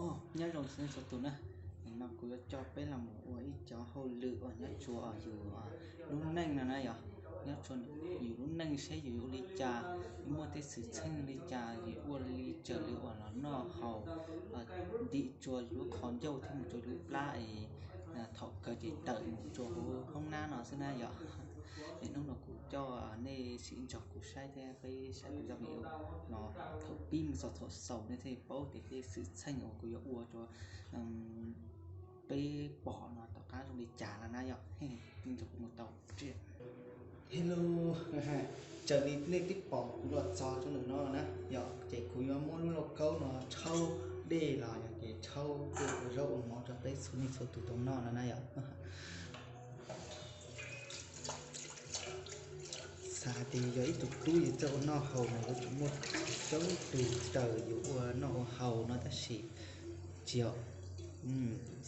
Nyob zoo txhua tus na, no kuv yuav coj peb los mus ua ib cov hauj lwm uas nyob tsua yus lub neej no na yom. Nyob tsua yus lub neej seb yus yuav ua li cas, yus muaj tej xwm txheej li cas, yus ua li cas li uas los noj haus ntim tsua yus lub qhov ncauj thiab mus tsua yus lub plab es thaum kawg ces tawm mus tsua hauv hoob nab no xwb na yom. Es hnub no kuv coj nej sim nrog kuv saib thiab peb saib kuv zaj video no thaum pib mus txog thaum xaus nej thiaj paub tias tej xwm txheej uas kuv yuav ua rau peb pom no tom qab zoo li cas no na yom. Nrog kuv mus tau. Hello, raws li nej twb pom kuv los txog rau ntawm no na yom, ces kuv yuav muab lub lauj kaub no rhaub dej los yog ces rhaub dej ua zaub ua mov rau peb txhua leej txhua tus tau noj no na yom. Xav tias yog ib tug tub yus txawj ua noj haus mas yuav tsum muaj coob tus raws yus ua noj ua haus no tab sis tsis yog.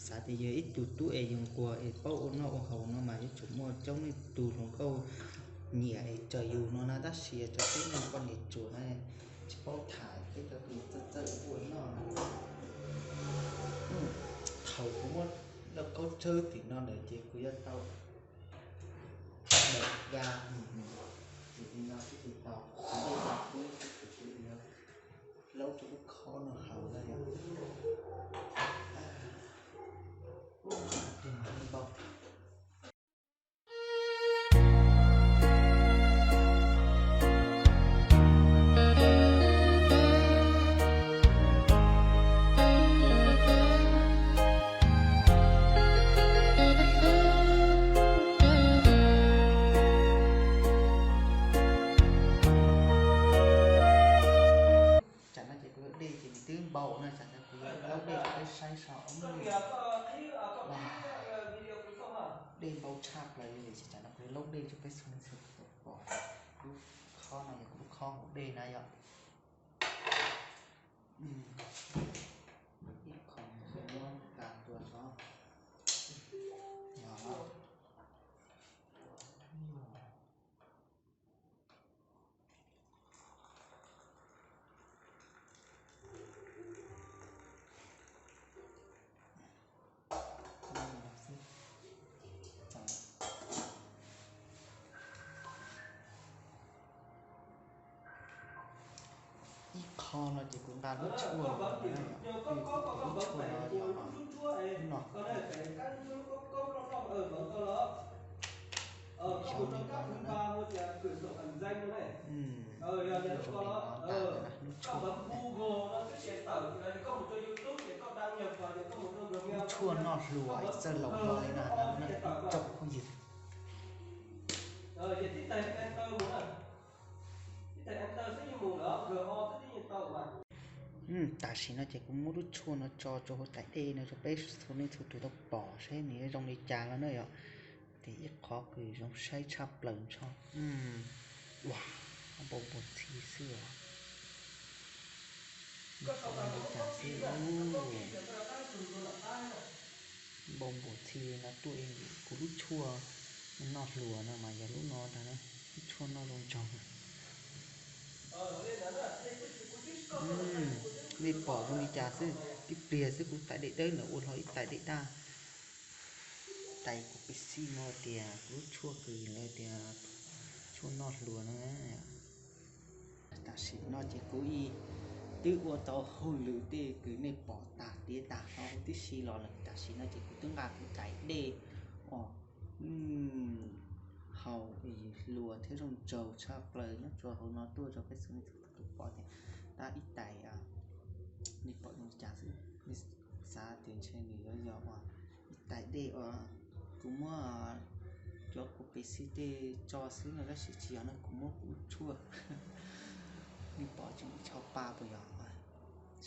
Xav tias yog ib tug tub es yus nquag es paub ua noj ua haus no mas yuav tsum muaj coob tus hluas nkauj nyiam es raws yus no na tab sis yog cov tib neeg poj niam ruam na tsis paub tham peb cov tub txawj txawj ua noj no. Thaum kuv muab lauj kaub rhaub tim no lawm ces kuv yuav tau da, ces li no xwb ces tau, kuv yuav hlaub rau lub khob no haus na yom. Npau. Tsam no ces kuv yuav dej ces nws twb npau na, tsam no kuv yuav laub dej rau peb saib so. Dej npau tshaj plaws li ces tsam no kuv yuav laub dej rau peb txhua leej txhua tus pom. Lub khob no yog kuv lub khob haus dej na yom. Ib qho muab tas tuas no. Ib qho no ces kuv nqa lub tshuaj los na, lub tshuaj no yog no, zoo li no na, lub tshuaj no, lub tshuaj noj hluas txawj laus no li no na, lub neej tsoom phooj ywg. Tam sim no ces kuv muab lub tshuaj no tso rau hauv tais dej no rau peb txhua leej txhua tus tau pom saib nws zoo li cas no na yom. Ces ib qho kws zoo saib tshaj plaws ntsho, ua, npau npuas txhi xwb os. Npau npuas txhi xwb. Npau npuas txhi no tuaj kuv lub tshuaj noj hluas no mas yog lub no ntag na, lub tshuaj noj zoo nraug. Nej pom zoo li cas xwb, ib pliag xwb kuv tais dej dawb ntawd ua hlo ib tais dej daj. Tais kuv peb xij no tias kuv lub tshuaj kws lawv tias tshuaj noj hluas no. Tam sim no ces kuv twb ua tau hauj lwm tej kws nej pom tag tiav tag hlo huv tib si los lawm. Tam sim no ces kuv twb nqa kuv tais dej uas haus hluas thiab zoo nraug tshaj plaws nyob rau hauv no tuaj rau peb txhua leej txhua tus pom tias tab ib tais, nej pom zoo li cas xwb, nej xav tias ntshe nws yuav yog ua ib tais dej uas kuv muab cov kuv peb xij tej tso xwb no tab sis tsis yog no, kuv muab kuv tshuaj. Nej pom tseem tshaj pa puas yog?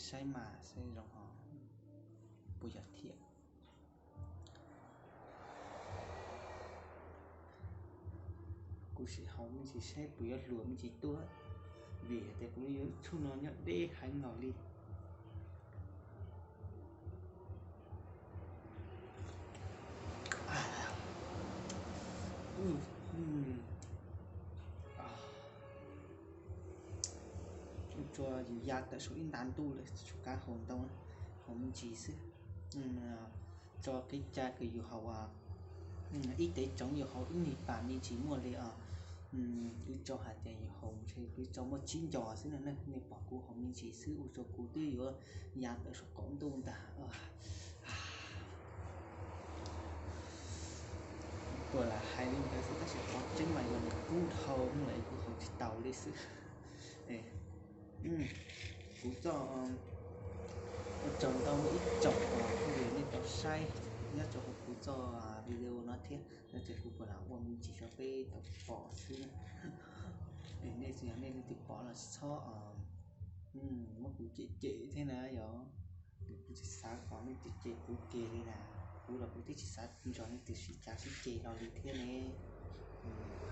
Saib mas saib zoo ho puas yog thiab. Kuv sim haus me ntsis saib puas yuav hluas me ntsis tuaj, vim hais tias kuv yuav tshuaj no nyob deb heev los li. Tshuaj yus ya tawm saum ib nta ntuj lawm tsis kam haus ntau na. haus me ntsis xwb. Tso qib cai kws yus haus ib tev tsoov yus haus ib nyuag pas me ntsis muaj li os. Kuv tso hais tias yus haus ntshe kuv tso muaj tsib ncos xwb no ne, nej pom kuv haus me ntsis xwb ua rau kuv twb yuav ya tawm saum qaum ntuj ntag. Tuaj lam hais li ntawd xwb tab sis qhov tseeb mas yog nws kub dhau lawm kuv haus tsis taus li xwb. Kuv txoj, ua tsaug ntau ib tsoom uas phooj ywg nej tau saib nyob rau hauv kuv txoj video no thiab, nyob ces kuv puas lam ua me ntsis rau peb tau pom xwb. Nej tsis yog nej leej twg pom los tsis txhob muab kuv cem cem thiab na yog. Kuv tsis xav kom nej twb cem kuv kiag li na. Kuv los kuv twb tsis xav nrog nej twb sib cav sib ceg hlo li thiab ne.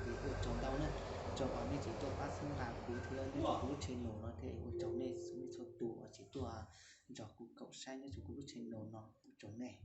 Ces ua tsaug ntau na, tsaug uas nej tseem tuaj pab txhawb nqa kuv thiab nyob rau kuv lub channel no thiab ua tsaug nej txhua tus uas tseem tuaj nrog kuv koom saib nyob rau kuv lub channel no, ua tsaug nej.